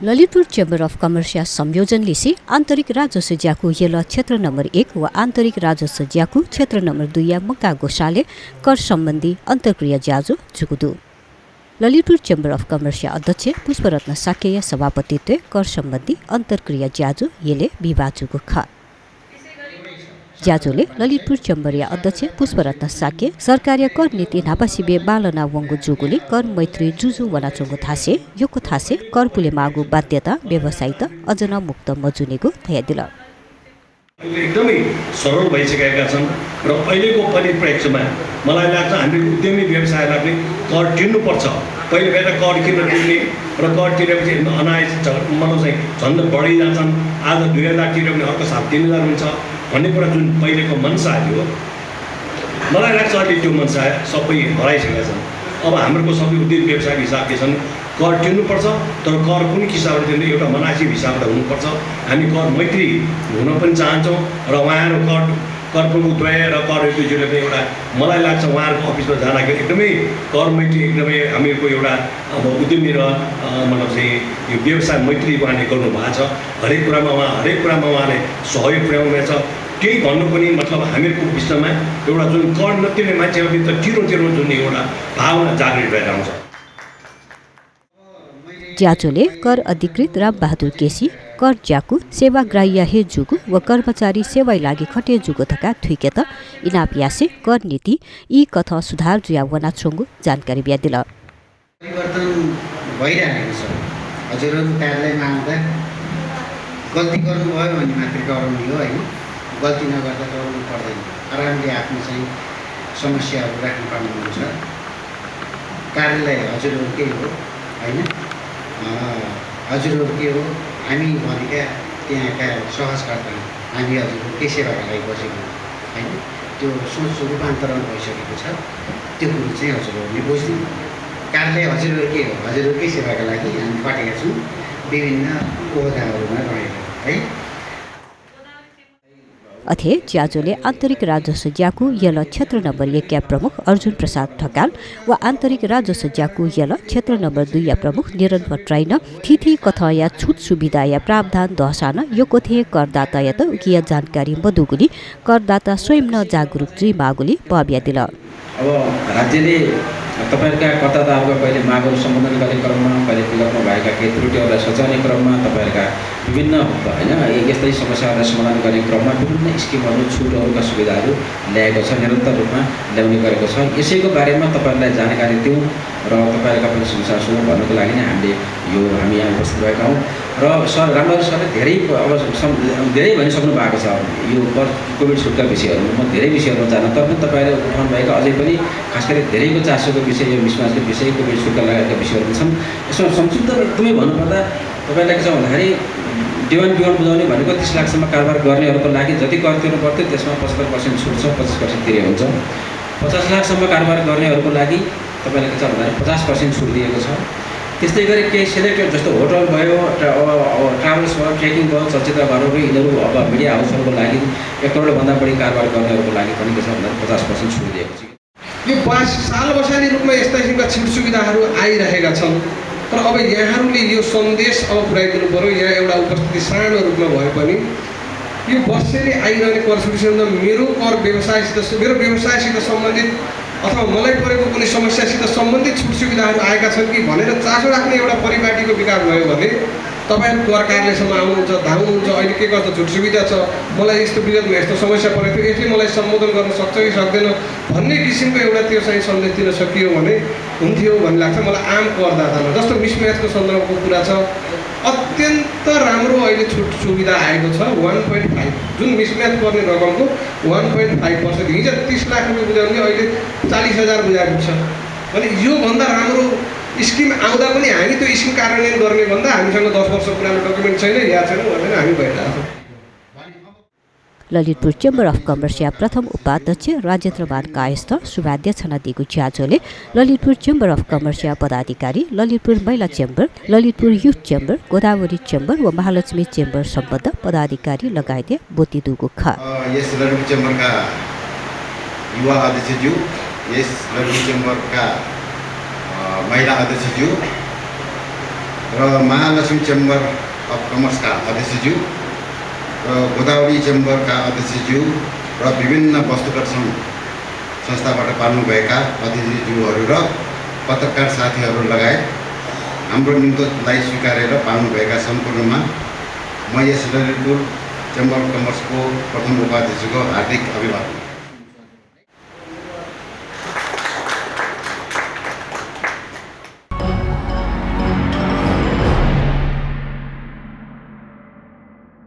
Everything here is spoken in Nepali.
ललितपुर चेम्बर अफ कमर्सया संयोजन लिसी आन्तरिक राजस्व ज्याकु येल क्षेत्र नम्बर 1 व आन्तरिक राजस्व ज्याकु क्षेत्र नम्बर 2 या मक्का गोसाले कर सम्बन्धी अन्तर्क्रिया ज्याजो जुगुदु ललितपुर चेम्बर अफ कमर्सया अध्यक्ष पुष्परत्न साकेय सभापतित्व कर सम्बन्धी अन्तर्क्रिया ज्याजो येले विभाजुको ख ज्याजोले ललितपुर चेम्बरिया अध्यक्ष पुष्परत्न साके सरकारीय कर नीति नापासिबे बालना वंगु जुगुली कर मैत्री जुजु वनाचोंगु थासे योको थासे कर पुले मागु बाध्यता व्यवसायित अझन मुक्त मजुनेको थया दिल एकदमै सरल भइसकेका छन् र अहिलेको परिप्रेक्ष्यमा मलाई लाग्छ हामीले उद्यमी व्यवसायलाई पनि कर तिर्नुपर्छ। पहिले बेला कर किन तिर्ने र कर तिरेपछि अनायस मतलब चाहिँ झन्डै बढी जान्छन्। आज 2000 तिर्यो भने अर्को साल 3000 हुन्छ भन्ने कुरा जुन पहिलेको मनसा थियो, मलाई लाग्छ अहिले त्यो मनसा सबै हराइसकेका छन्। अब हाम्रो सबै उद्योग व्यवसायिक हिसाब के छन्, कर तिर्नुपर्छ तर कर कुन हिसाबले तिर्ने एउटा मनासिब हिसाबले हुनुपर्छ। हामी कर मैत्री हुन पनि चाहन्छौँ र उहाँहरू कर प्रमुखद्वय र कर एडुकेटरले एउटा मलाई लाग्छ उहाँहरूको अफिसमा जाँदाखेरि एकदमै कर मैत्री एकदमै हामीहरूको एउटा अब उद्यमी र मतलब चाहिँ यो व्यवसाय मैत्री उहाँले गर्नुभएको छ। हरेक कुरामा उहाँले सहयोग पुर्याउनुहुनेछ। त्यही भन्नु पनि मतलब हामीहरूको विषयमा एउटा जुन कर नतिर्ने मान्छेहरू त तिरो जुन एउटा भावना जागृत भएर आउँछ। ज्याजोले कर अधिकृत राम बहादुर केसी कर ज्याकु सेवाग्राह्य हे जुगु व कर्मचारी सेवाई लागि खटे जुगु थका थुइकेत इनाप यासे कर नीति यी कथा सुधार जुया वनाचोंगु जानकारी बिया दिल। परिवर्तन भइरहेको छ। हजुरहरु कार्यालयमा आउँदा गल्ती गर्नुभयो भने मात्र गराउने हो हैन, गल्ती नगर्दा गराउनु पर्दैन। आरामले आफ्नो चाहिँ समस्याहरू राख्न पाउनुहुन्छ। कार्यालय हजुरहरु के हो हैन, हजुरहरु के हो, हामी भनेका त्यहाँका सहजकर्ता हामी हजुरहरु के सेवाका लागि बसेको हैन, त्यो सोच रूपान्तरण भइसकेको छ। त्यो कुरो चाहिँ हजुरहरुले बुझ्दिनु। कार्यालय हजुरहरु के हो, हजुरहरुकै सेवाका लागि हामी खटेका छौँ विभिन्न ओहदाहरूमा रहेर है। अथे ज्याजोले आन्तरिक राजस्व ज्याकु यल क्षेत्र नम्बर 1 या प्रमुख अर्जुन प्रसाद ढकाल व आन्तरिक राजस्व ज्याकु यल क्षेत्र नम्बर 2 या प्रमुख निरन्तर ट्राइन थिथि कथा या छुट सुविधा या प्रावधान दहसान यो कोथे करदाता या त उकिया जानकारी मधुगुली करदाता स्वयं न जागरुक जुई मागुली पब्या दिल। अब राज्यले तपाईहरुका करदाताहरुको पहिले मागहरू सम्बोधन गर्ने क्रममा पहिले विगतमा भएका केही त्रुटिहरूलाई सच्याउने क्रममा तपाईहरुका विभिन्न हैन यस्तै समस्याहरूलाई समाधान गर्ने क्रममा विभिन्न स्किमहरू छुटहरूका सुविधाहरू ल्याएको छ, निरन्तर रूपमा ल्याउने गरेको छ। यसैको बारेमा तपाईहरुलाई जानकारी दिउँ र तपाईहरुका पनि समस्या सुनौँ भन्नको लागि नै हामी यहाँ उपस्थित भएका हौँ। र सर रामबहादुर सरले धेरै भनिसक्नु भएको छ यो कोभिड छुटका विषयहरू। म धेरै विषयहरूमा जान्न तर पनि तपाईहरुले उठाउनु भएका अझै पनि खास गरी धेरैको चासोको विषय यो मिसमाचको विषय कोभिड छुटका लगायतका विषयहरू छन्। यसमा संक्षिप्त रूपमै भन्नुपर्दा तपाईलाई के छ भन्दाखेरि डिवान बुझाउने भनेको 30 लाखसम्म कारोबार गर्नेहरूको लागि जति कर तिर्नु पर्थ्यो त्यसमा 75% छुट छ, 25% तिरे हुन्छ। 50 लाखसम्म कारोबार गर्नेहरूको लागि तपाईलाई के छ भन्दाखेरि 50% छुट दिएको छ। त्यस्तै गरी केही सेलेक्टेड जस्तो होटल भयो, ट्राभल्स भयो, ट्रेकिङ भयो, चलचित्र घरहरू यिनीहरू अब मिडिया हाउसहरूको लागि 1 करोडभन्दा बढी कारोबार गर्नेहरूको लागि पनि के छ भन्दाखेरि 50% छुट दिएको छ। यो 5 साल बसाली रूपमा यस्ता किसिमका छुट सुविधाहरू आइरहेका छन्। तर अब यहाँहरूले यो सन्देश अब पुर्याइदिनु पर्यो। यहाँ एउटा उपस्थिति सानो रूपमा भए पनि यो वर्षेली आइरहने कर सुविधा मेरो व्यवसायसित सम्बन्धित अथवा मलाई परेको कुनै समस्यासित सम्बन्धित छुट सुविधाहरू आएका छन् कि भनेर चासो राख्ने एउटा परिपाटीको विकास भयो भने तपाईहरु कर कार्यालयसम्म आउनुहुन्छ, धाउनुहुन्छ, अहिले के कस्तो छुट सुविधा छ, मलाई यस्तो विगतमा यस्तो समस्या परेको थियो, यसले मलाई सम्बोधन गर्न सक्छ कि सक्दैन भन्ने किसिमको एउटा त्यो चाहिँ सन्देश दिन सकियो भने हुन्थ्यो भन्ने लाग्छ मलाई। आम करदातामा जस्तो मिसम्याचको सन्दर्भको कुरा छ, अत्यन्त राम्रो अहिले छुट सुविधा आएको छ। 1.5 जुन मिसम्याच गर्ने रकमको 1.5% हिजो 30 लाख रुपियाँ बुझाउने अहिले 40,000 बुझाएको छ भने योभन्दा राम्रो स्किम आउँदा पनि हामी त्यो स्किम कार्यान्वयन गर्ने भन्दा हामीसँग 10 वर्ष पुरानो डकुमेन्ट छैन या छैन भनेर हामी भइरहेको छौँ। ललितपुर चेम्बर अफ कमर्सया प्रथम उपाध्यक्ष राजेन्द्रमान कायस्थ सुभाध्यक्ष नदीको ज्याजोले ललितपुर चेम्बर अफ कमर्सया पदाधिकारी, ललितपुर महिला chamber, Lalitpur youth chamber, Godavari chamber व महालक्ष्मी चेम्बर सम्बद्ध पदाधिकारी लगायत बोतीदुको ख यस ललितपुर चेम्बरका युवा अध्यक्षज्यू, यस ललितपुर चेम्बरका महिला अध्यक्षज्यू र महालक्ष्मी चेम्बर अफ कमर्सका अध्यक्षज्यू र गोदावरी चेम्बरका अध्यक्षज्यू र विभिन्न वस्तुकर संस्थाबाट पाल्नुभएका अतिथिज्यूहरू र पत्रकार साथीहरू लगायत हाम्रो निम्तोलाई स्वीकारेर पाल्नुभएका सम्पूर्णमा म यस ललितपुर चेम्बर अफ कमर्सको प्रथम उपाध्यक्षको हार्दिक अभिवादन।